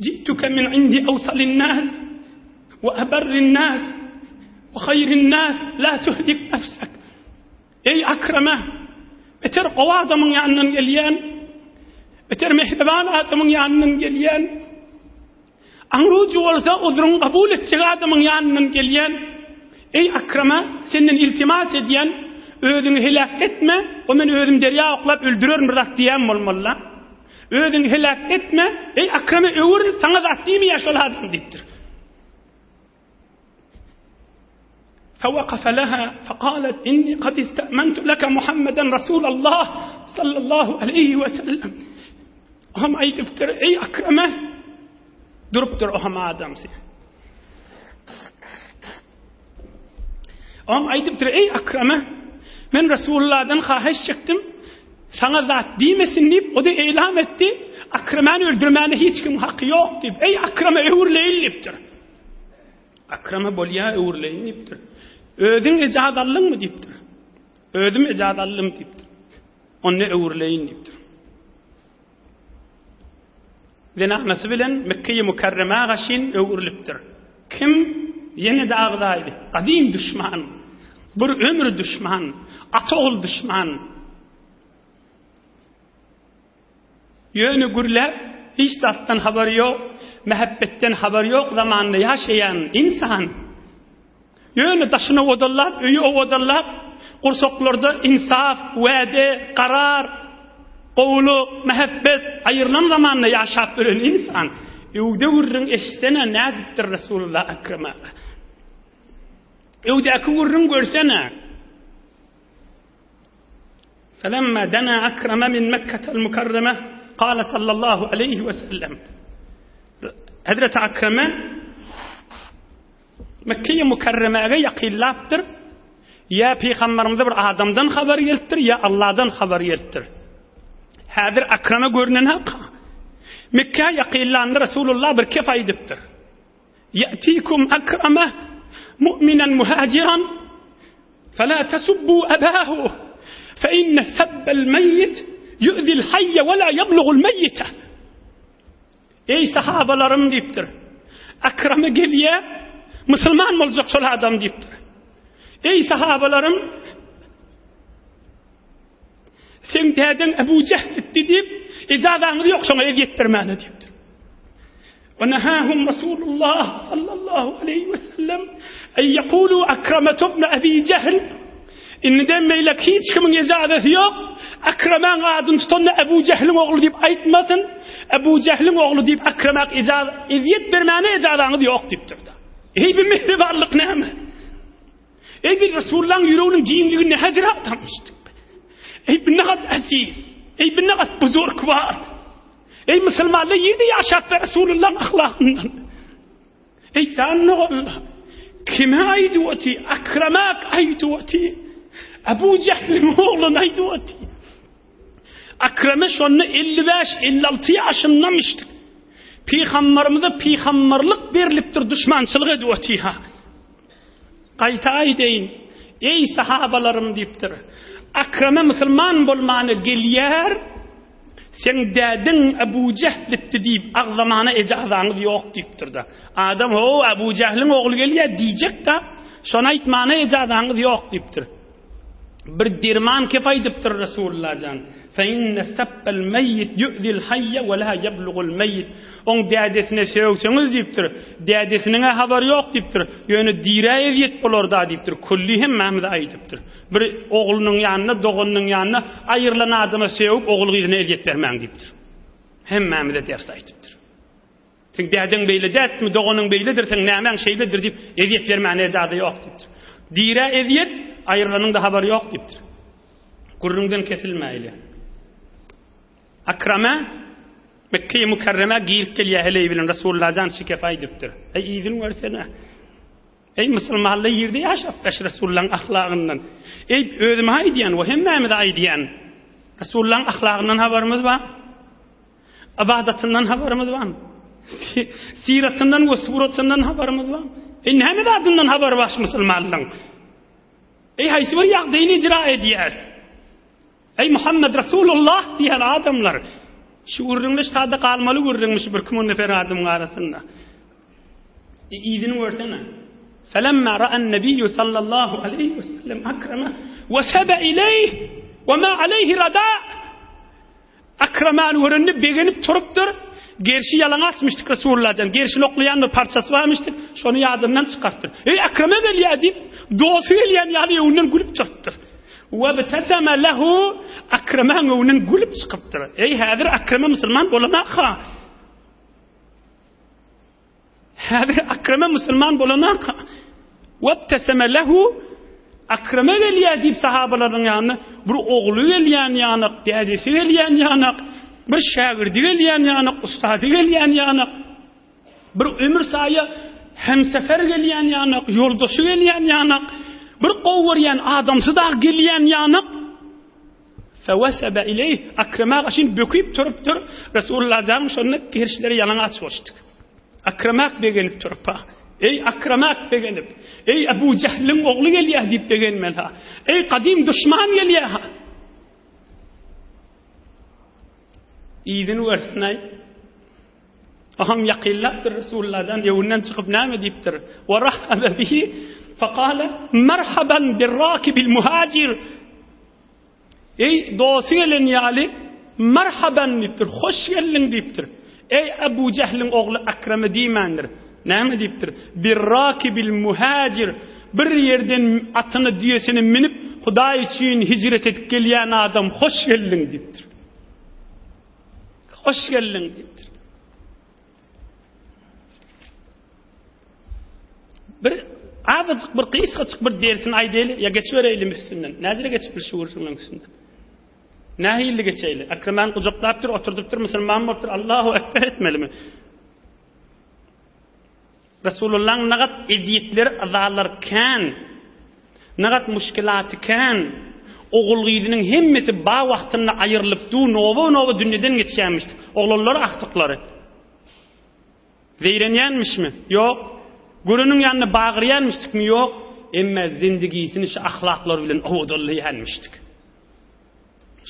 ji'tuke min indi awsalin nas we abarrin nas we haýrin nas la tuhlik nefsek. Eý Akrama, beter gowy adamyň ýanyndan gelýän, beter mähriban adamyň ýanyndan gelýän, Aňrujy bolsa uzruňy kabul etjek adamyň ýanyndan gelýän, Eý, Akrama, senden iltimas edýän, özüňi heläk etme, o men özüm derýa oklap öldürerin bir zat diýýän bolmaly-la. Özüňi heläk etme, eý, Akrama, öwürl, saňa zat diýmeýär şol adam diýipdir. فوقف لها فقالت إني قد استأمنت لك محمدا رسول الله صلى الله عليه وسلم Oham aýdypdyr, Eý Akrama, durupdyr oham adamsy. Oham aýdypdyr, Eý Akrama, men Resulullahdan haýyş çekdim, saňa zat diýmesin diýip, o-da eýlam etdi, Akramany öldürmäne hiç kim haky ýok diýip, Eý Akrama, öwrüleýin diýipdir. Akrama bolýa öwrüleýin diýipdir. Özüň ejaz aldyňmy diýipdir. Özüm ejaz aldym diýipdir. Onda öwrüleýin diýipdir. Zenanasy bilen Mekge-i Mükerremä gaşyn öwrülipdir. Kim? Ýene-de agzaýdy. Gadym duşman. Bir ömür duşman. Ata-ogul duşman. Ýöne gürläp, hiç zatdan habary ýok, mähebbetden habary ýok zamanda ýaşaýan ynsan. Ýöne daşyny owadanlap, öýi owadanlap, gursaklarda ynsap, wäde, karar, gowulyk, mähebbet aýrylan zamanda ýaşap ýören ynsan. Öwde gürrüň eşitsene nädipdir Resulullah Ekrem aga. Öwdäki gürrüň görsene. Felemma dena Akrama min Mekketel Mukarreme kâle sallallahu aleyhi ve sellem. Hazreti Akrama Mekke'ye Mukarreme'ye ýakynlapdyr. Ýa pygamberimize bir adamdan habar gelipdir, ýa Allahdan habar gelipdir. Häzir Akrama görünen hak. Mekke'ye ýakynlanda Resulullah bir kef aýdypdyr. Ýatikum Akrama mu'minen muhajiran fela tesubbu abahu fe inne sebbel meyyit yu'zil hayye ve la yebluğul meyyite. Eý sahabalarym diýipdir. Akrama gelýä, musulman boljak şol adam diýipdir. Eý sahabalarym, seň dädeň Ebu Jehl etdi diýip, ejazaňyz ýok şoňa ezýet bermäne diýipdir. Ve nehahum Resulullah sallallahu aleyhi ve sellem en yekulu Akrametu ibn Ebi Jehl Indiden beýlek hiç kimiň ejazasy ýok. Akramaň adyny tutanda Ebu Jehliň ogly diýip aýtmasyn. Ebu Jehliň ogly diýip Akramak ejaz ezýet bermäne ejazaňyz ýok diýipdir. Eý bir mehribanlyk näme? Eý bir Resulullahyň ýüreginiň giňligini nähili adamyşdyk. Eý bir nagat aziz, eý bir nagat buzurgwar. Eý musulmanlar ýerde ýaşap be Resulullahyň ahlakyndan. Eý jan doganlar, kime aýdyp oty? Akramak aýdyp oty. Abu Jehliň ogluny aýdyp oty. Akrame şonda 55-56 ýaşyndamışdyk. Pygamberimize pygamberlik berlipdir, duşmançylyk edip oty ha. Gaýta aýdaýyn, eý sahabalarym diýipdir. Akrame musulman bolmana gelýär, seň dädeň Ebu Jehlitdi diýip agzamana ejazaňyz ýok diýipdir-de. Adam ho Ebu Jehliň ogly gelýär diýjek-de, şony aýtmana ejazaňyz ýok diýipdir. Bir derman kep aýdypdyr Resulullah jan. Fe inne sebbel meýýit ýu'zil haýýe we la ýeblugul meýýit. Oň dädesine sögseňiz diýipdir, dädesiniň-ä habary ýok diýipdir, ýöne dirä ezýet bolar-da diýipdir, külli hemmämize aýdypdyr. Bir oglunyň ýanynda, doganynyň ýanynda aýrylan adama sögüp ogul-gyzyna ezýet bermäň diýipdir. Hemmämize ders aýdypdyr. Seň dädeň beýle dätmi, doganyň beýledir, seň nämäň şeýledir diýip, ezýet bermäne ejaza ýok diýipdir. Dirä ezýet, aýrylanyň-da habary ýok diýipdir. Gürrüňden kesilmäýli. Akrama Mekge-i Mükerremä girip gelýär heleý bilen Resulullah jan şikes aýdypdyr. Eý yzyny görsene. Eý musulmanlar ýerde ýaşap baş Resulullahyň ahlagyndan. Eý özüme aýdýan we hemmämize aýdýan. Resulullahyň ahlagyndan habarymyz bar. Ybadatyndan habarymyz barmy? Syratyndan we suratyndan habarymyz barmy? Eý näme zadyndan habar bar şu musulmanlaryň? Eý haýsy bir ýagdaýyny icra edýäs? Eý Muhammed Resulullah diýen adamlar şu gürrüňleş sada galmaly gürrüňmiş bir kim nefer adamyň arasynda. E, yzyny görsene. Felemma ra'an nabiyyu sallallahu aleyhi ve sellem akrama ve sebe ileyh ve ma aleyhi rada. Akramany görende begenip turupdyr. Gerşi ýalaňaçmyşdyk Resulullajan. Gerşini oklaýan bir parçasy barmyşdyk. Şony ýadyndan çykarypdyr. Eý, Akrama gelýär diýip, dosty gelýän ýaly öňünden gülüp çykypdyr. Webteseme lehu Akramaň öňünden gülüp çykypdyr. Eý, häzir Akrama musulman bolanaka. Häzir Akreme musulman bolanaka webteseme lehu Akreme gelýär diýip sahabalaryň ýanyna bir ogly gelýän ýanak, dädesi gelýän ýanak, bir şägirdi gelýän ýanak, ustady gelýän ýanak, bir ömür saýa hemsefer gelýän ýanak, ýoldaşy gelýän ýanak, bir gowy görýän adamsy dagy gelýän ýanak. Fewesebe ileýh, Akreme gaşyn böküp turupdyr, Resulullah janyň şonda gerşleri ýalaňaç boluşdyk. Akremek begenip turup-ha. Eý, Akremek begenip, Eý, Ebu Jähliň ogly gelýär diýip begenmeli-ha. Eý, gadym duşman gelýär-ha. Yzyny görsün-aý. Aham ýakynlapdyr Resulullah jan öwünden çykyp näme diýipdir? Wa rahaba bihi faqala marhaban birrakibil muhajir. Eý, dosty gelen ýaly, Marhaban diýipdir, hoş geldiň diýipdir. Eý, Ebu Jähliň ogly Akreme diýmändir. Näme diýipdir? Birrakibil muhajir, bir ýerden atyna, düýesine münüp, Hudaý üçin hijret edip gelýän adam, hoş geldiň diýipdir. Hoş geldiň diýipdir. Bir azajyk bir gysgajyk bir dersini aýdaýly ýa geçibereýlim üstünden. Näjire geçip bir şu gürrüňiň üstünden. Nähili geçeýli? Akramany gujaklapdyr, oturdypdyr, musulman bolupdyr. Allahu ekber etmelimi? Resulullahyň nagat ezýetleri, azalary kän. Nagat muşkilaty kän. Ogul-gyzynyň hemmesi ba wagtynda aýrylyp du, nowa-nowa dünýeden geçýärmişdi. Oglanlary, agtyklary. Zeýrenýänmişmi? Ýok. Göreniň ýanynda bagyrýanmişdikmi? Ýok. Emma zindigisini şu ahlaklary bilen owadanlaýanmişdik.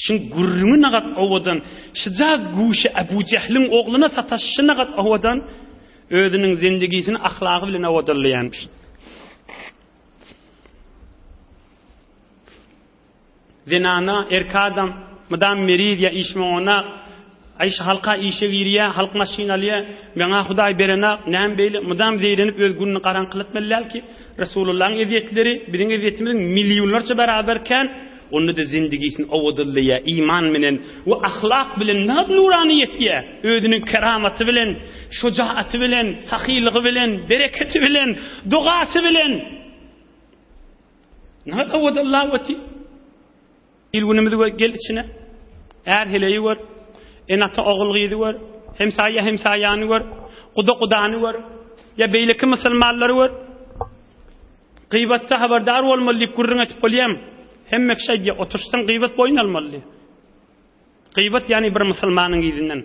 Şuň gürrüňi nagat owadan, şyjaz guşy Ebu Jähliň ogluna sataşyşy nagat owadan, özüniň zindigisini ahlagy bilen owadanlaýanmyş. Zenana, erkek adam mydam meriz ýa iş oňanak, aý şu halka işe girýä, halk maşyn alýa, meňa Hudaý berenak, näme beýle, mydam zeýrenip öz gününi garaňkylatmaly däl ki, Resulullahyň ezýetleri biziň ezýetimiziň millionlarça barabar kän, onda-da zindigisini owadanlaýa, iman bilen we ahlak bilen nagt nurana ýetýä, özüniň keramaty bilen, şojaaty bilen, sahylygy bilen, bereketi bilen, dogasy bilen. Nagt owadanlap otyr. Il-günümizi gör, gel içine. Är-heleýi gör, ene-ata ogul-gyzy gör, hemsaýa hemsaýany gör, guda-gudany gör, ýa beýleki musulmanlary gör. Gybatda habardar bolmaly diýip gürrüň etip bolýarmy? Hemme kişi aýdýar, oturyşsaň gybat boýun almaly diýip. Gybat ýagny bir musulmanyň yzyndan.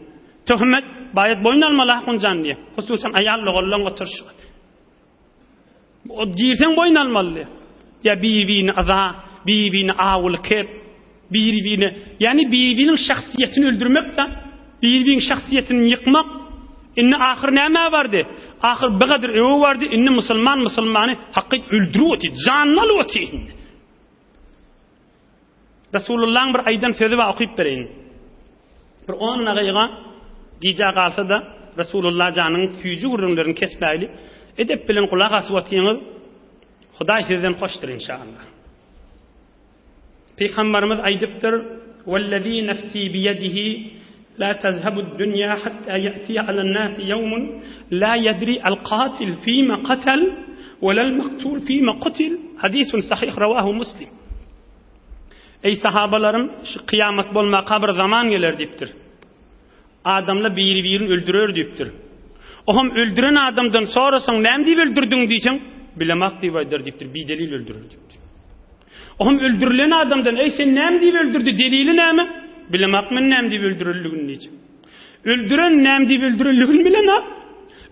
Töhmet, baýat boýun almaly ahunjan diýip. Hususan aýal doganlaryň oturyşy. O girseň boýun almaly. Ýa bir-birini yza, bir-birini awuly kep, bir-birini, ýagny bir-biriniň şahsyýetini öldürmek-de, bir-biriniň şahsyýetini ýykmak. Indi ahyr nämä bardy? Ahyr bir gadyr öwe bardy, indi musulman musulmany hakyt öldürip otyr, janyny alyp otyr indi. Resulullahyň bir aýdan sözi bar okyp bereýin. Bir on dagyga gijä galsa-da Resulullah janyň süýji gürrüňlerini kesmäýli. Edep bilen gulak asyp otyňyz. Hudaý sizden hoşdur inşallah. Pygamberimiz aýdypdyr, Wellezî nefsî biýedihi la tezhebud-dunýa hatta ýe'tiye alen-nâsi ýewmun la ýedri el-katil fîme katel we lel-maktul fîme kutil. Hadisun sahih rawahu Muslim. Eý sahabalarym, şu kyýamat bolmaka bir zaman geler diýipdir. Adamlar biri-birini öldürer diýipdir. Oham öldüren adamdan sorasaň, näme diýip öldürdiň diýseň, bilemak diýip aýdar diýipdir, bidelil öldürer diýipdir. Oham öldürilen adamdan, eý sen näme diýip öldürdi, delili näme? Bilemak men näme diýip öldürildigini diýjek. Öldüren näme diýip öldürildigini bilenak.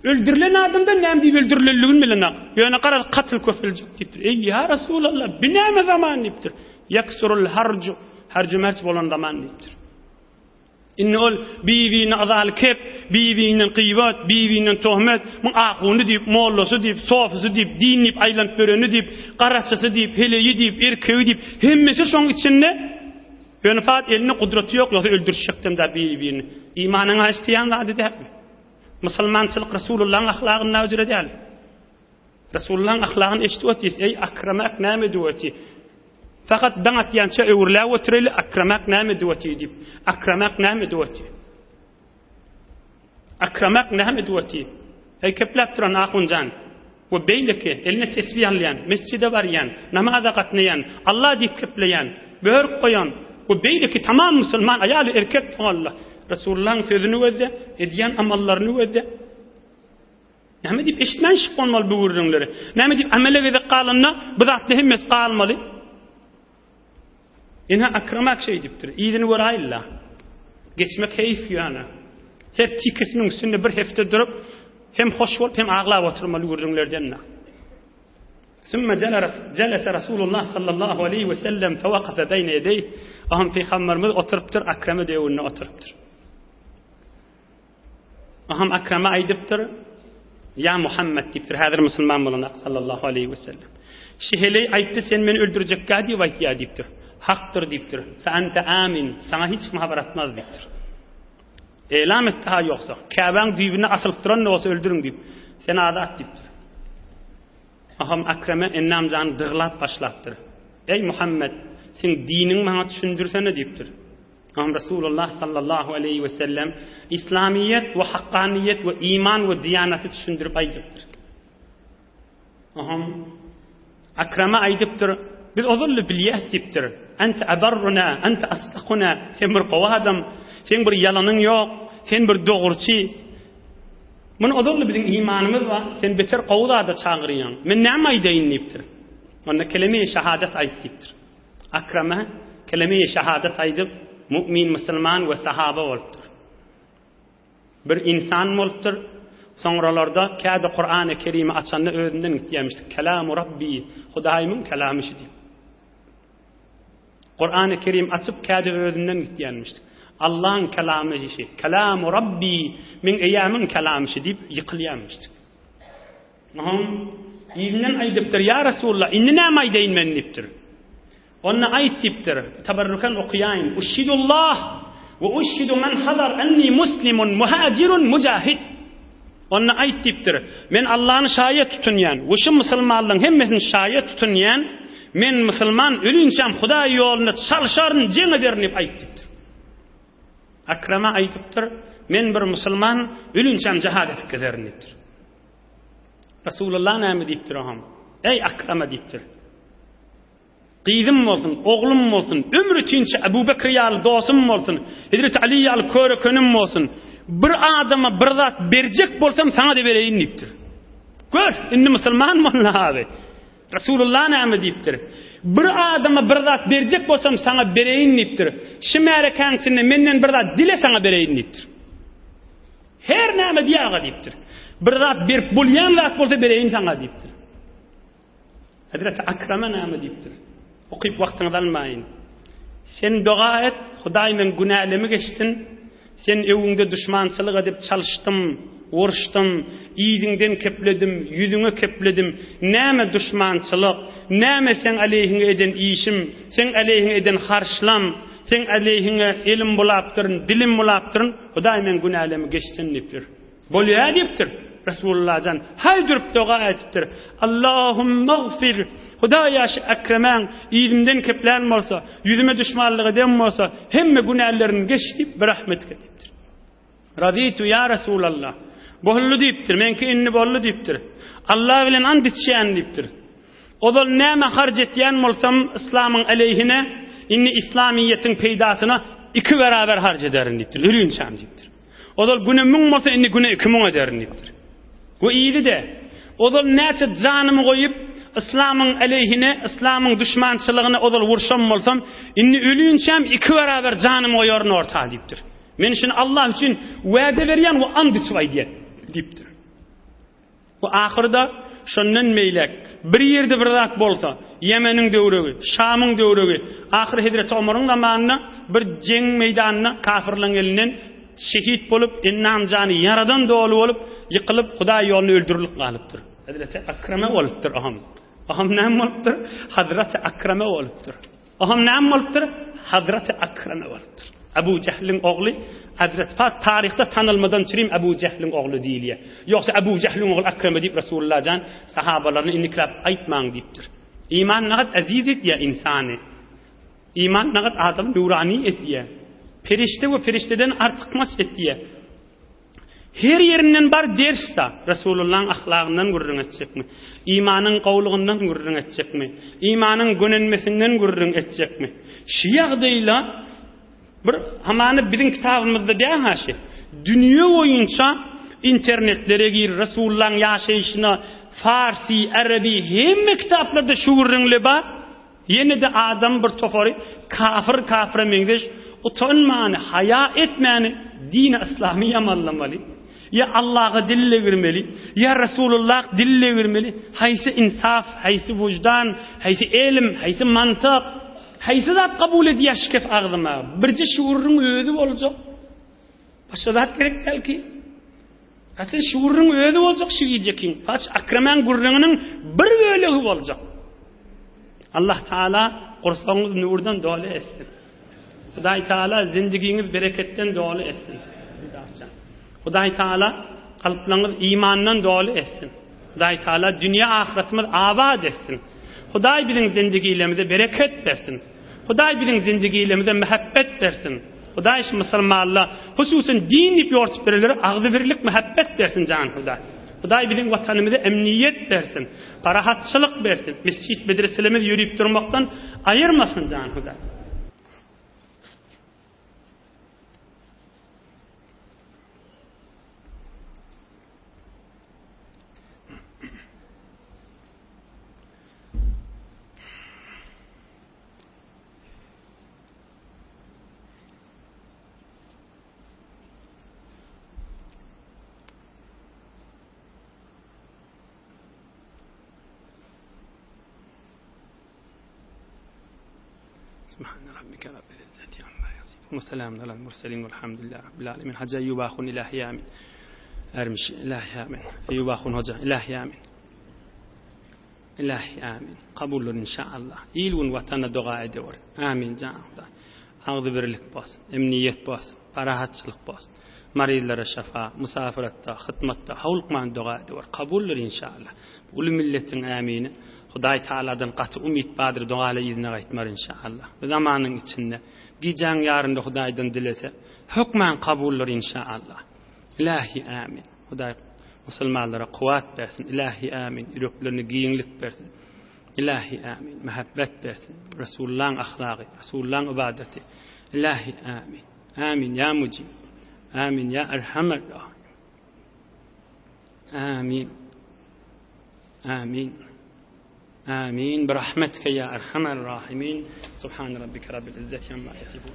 Öldürilen adamdan näme diýip öldürilenligini bilenak. Ýöne garaz katl köpeljek diýipdir. Eý ýa Resulallah, bi näme zaman diýipdir. Ýeksurul harju, harju-merç bolan zaman diýipdir. Indi ol bir-birine yzaly kep, bir-birinden gybat, bir-birinden tohmet, muň ahuny diýip, mollasy diýip, sofysy diýip, din diýip aýlanyp ýöreni diýip, garaçysy diýip, heleýi diýip, erkegi diýip, hemmesi şoň içinde. Ýöne fat elinde gudraty ýok, ýogsa öldürişjekdem-dä bir-birini. Imanyň-a isleýän zady dälmi? Musulmançylyk Resulullahyň ahlagynda öjre däl. Resulullahyň ahlagyny eşidip otyrys, eý, Akramak näme edip otyr? Fakat daň atýança öwrüläp otyraýly, Akramak näme edip otyr diýip. Akramak näme edip otyr? Akramak näme edip otyr? Eý, kepläp duran ahunjan we beýleki eline tesbih alýan, mesjide barýan, namaza gatnaýan, Allah diýip kepleýän, börük goýan we beýleki tamam musulman aýal erkek doganlar Resulullahyň sözüni gözle, edýän amallaryny gözle. Näme diýip eşitmän şyk bolmaly bu gürrüňleri? Näme diýip amele gezek galanda bu zatda hemmesi galmaly? Ine Akramak şeý diýipdir. Yzyny göräýilla. Geçmek heýf ýöne. Her tikesiniň üstünde bir hepde durup hem hoş bolup hem aglap oturmaly gürrüňlerden-de. Sümme jelese Rasulullah sallallahu aleýhi we sellem fewakafe beýne ýedeýh. Aham pygamberimiz oturypdyr, Akrama döwünde oturypdyr. Aham Akrama aýdypdyr, Ýa Muhammet diýipdir, häzir musulman bolanak sallallahu aleýhi we sellem. Şi heleý aýtdy, sen meni öldürjekkä diýip aýtýar diýipdir. Hakdyr diýipdir. Fe ente amin, saňa hiç kim habar atmaz diýipdir. Elam etdi ha ýogsa, Käbäň düýbünde asylyp duran da bolsa öldüriň diýip. Sen azat diýipdir. Aham Akrama ennam jany dyglap başlapdyr. Eý Muhammet, seň diniňi maňa düşündirsene diýipdir. Oňa Resulullah sallallahu aleýhi we sellem Islamyýet we hakkanyýet we iman we diýanaty düşündirip aýdypdyr. Oňa Akrama aýdypdyr, biz ozal-da bilýäs diýipdir. Ente abarruna, ente asdakuna, sen bir gowy adam, seň bir ýalanyň ýok, sen bir dogruçy. Muny ozal-da biziň imanymyz bar, sen beter gowy zada çagyrýaň. Men näme aýdaýyn diýipdir. Onda keleme-i şahadat aýt diýipdir. Akrama keleme-i şahadat aýdyp, mu'min, musulman we sahaba bolupdyr. Bir insan bolupdyr. Soňralarda käde Kurany Kerimi açanda özünden gitýärmişdi. Kelamu Rabbi, Hudaýymyň kelamy şu diýip. Kurany Kerim açyp käde özünden gitýärmişdi. Allahyň kelamy şu. Kelamu Rabbi, meň eýämiň kelamy şu diýip ýykylýarmyşdy. Oňa yzyndan aýdypdyr, Ýa Resulallah, indi näme aýdaýyn men diýipdir. Onda aýt diýipdir, tabarrukan okaýaýyn. Uşhidullah we uşhidu men hadar enni muslimun muhajirun mujahid. Onda aýt diýipdir, men Allany şaýat tutunýan we şu musulmanlaryň hemmesini şaýat tutunýan, men musulman ölinçäm Hudaý ýolunda çalşaryn, jeň ederin diýip aýt diýipdir. Akrama aýdypdyr, men bir musulman ölinçäm jihad edip gezerin diýipdir. Resulullah näme diýipdir oňa? Eý Akrama diýipdir. Gyzym bolsun, oglum bolsun, ömür üçinçe Ebu Bekr ýaly dostum bolsun, Hezreti Ali ýaly körekenim bolsun, bir adama bir zat berjek bolsam saňa-da bereýin diýipdir. Gör, indi musulman boldy abi. Resulullah näme diýipdir? Bir adama bir zat berjek bolsam saňa bereýin diýipdir. Şu märekäň içinde menden bir zat dile saňa bereýin diýipdir. Her näme diý aga diýipdir. Bir zat berip bolýan zat bolsa bereýin saňa diýipdir. Hezreti Akrama näme diýipdir? Okyp wagtyňyzy almaýyn. Sen doga et, Hudaý meň günälemi geçsin. Sen öwüňde duşmançylyk edip çalyşdym. Uruşdym, yzyňdan kepledim, ýüzüňe kepledim. Näme duşmançylyk, näme seň aleýhiňe eden işim, seň aleýhiňe eden harçlam, seň aleýhiňe elim bulapdyryn, dilim bulapdyryn, Hudaý meň günälemi geçsin diýipdir. Bolýa diýipdir. Resulullah jan haý durup doga edipdir. Allahumagfir, Hudaýa şu Ekremäň yzymdan keplän bolsa, ýüzüme duşmanlyk eden bolsa, hemme günälerini geç diýip, birahmetike diýipdir. Razytu ýa Resulallah. Boldy diýipdir, meňki indi boldy diýipdir. Allah bilen ant içýän diýipdir. Ozal näme harç etýän bolsam yslamyň aleýhine, indi yslamyýetiň peýdasyna iki beraber harç ederin diýipdir. Ölünçäm diýipdir. Ozal güne müň bolsa indi güne 2000 ederin diýipdir. We yzy-de, ozal näçe janymy goýup, yslamyň aleýhine, yslamyň duşmançylygyna ozal urşan bolsam, indi ölünçäm iki beraber janymy goýaryn orta diýipdir. Men şuny Allah üçin wada berýän we and içip aýdýan diýipdir. We ahyrda şondan beýläk bir ýerde bir zat bolsa, Ýemeniň döwregi, Şamyň döwregi, ahyr Hezreti Omaryň zamanynda bir jeň meýdanynda kafirleň elinden şehit bolup, endam jany ýaradan doly bolup, ýykylyp, Hudaý ýolunda öldürilip galypdyr. Hezreti Akrame bolupdyr oham. Oham näme bolupdyr? Hazreti Akrame bolupdyr. Oňam näme bolupdyr? Hazraty Akrame bolupdyr. Abu Jähliň ogly Hazrat Fat taryhda tanalmadan çürim Abu Jähliň ogly diýilýär. Ýogsa Abu Jähliň ogly Akrame diýip Resulullah jan sahabalaryna indikläp aýtmaň diýipdir. Iman nagat aziz edýär ynsany. Iman nagat adamy nurani edýär. Perişde we perişdeden artykmaç edýär. Her ýerinden bar ders-da, Resulullahyň ahlagyndan gürrüň etjekmi? Imanyň gowlugyndan gürrüň etjekmi? Imanyň gönenmesinden gürrüň etjekmi? Şu ýagdaýla bir hamana biziň kitabymyzda däl-ha şi. Dünýe boýunça internetlere gir, Resulullahyň ýaşaýşyna farsi, arabi hemme kitaplarda şu gürrüňle bar. Ýene-de adam bir topary kafir kafire meňzeş utanmany, haýa etmäni dini yslamy ýamanlamaly, ýa Allaha dil degirmeli, ýa Resulullah dil degirmeli, haýsy insaf, haýsy wyždan, haýsy elm, haýsy mantyk, haýsy zat kabul edýär şikes agzyma, birje şuuryň özi boljak, başga zat gerek däl ki. Asyl şu gürrüň özi boljak şu gijekiň. Paç Akremäň gürrüňiniň bir bölegi boljak. Allah Taala gursagyňyz nurdan doly etsin. Hudaý Taala zindigiňiz bereketden doly etsin. Hudaý Taala kalplaryňyz imandan doly etsin. Hudaý Taala dünýä ahyretimiz abat etsin. Hudaý biziň zindigilerimize bereket bersin. Hudaý biziň zindigilerimize mähebbet bersin. Hudaý şu musulmanla, hususan din diýip ýortup berenlere agzybirlik, mähebbet bersin jan Hudaý. Hudaý biziň watanymyza emniýet bersin, parahatçylyk bersin, mesjit medreselerimiz ýörüp durmakdan aýyrmasyn jan Hudaý. Subhane rabbike rabbil izzeti amma yasifun ve selamun alel murselin velhamdülillahi rabbil alemin. Hacı Eyyub Ahun ilahi amin. Ermiş ilahi amin. Eyyub Ahun hoca ilahi amin. Ilahi amin. Kabuldyr inşallah. Il gün watana doga edewer. Amin jan Hudaý. Agzybirlik bolsun, emniýet bolsun, parahatçylyk bolsun. Maryzlara şafa, musafiratda, hytmatda howlukman doga edewer. Kabuldyr inşallah. Uly milletiň ämini Hudaý Taaladan gaty umyt bardyr dogaly yzyna gaýtmar inşallah. Bu zamanyň içinde gijäň ýarynda Hudaýdan dilese hökman kabuldyr inşallah. Ilahi amin. Hudaý musulmanlara kuwwat bersin. Ilahi amin. Ýüreklerine giňlik bersin. Ilahi amin. Muhabbet bersin. Resulullahyň ahlagy, Resulullahyň ibadeti. Ilahi amin. Amin ya mujib. Amin ya erhamer Amin. Amin. Amin. Birahmetike ya erhamer rahimin. Subhan rabbike rabbil izzeti amma yasifun.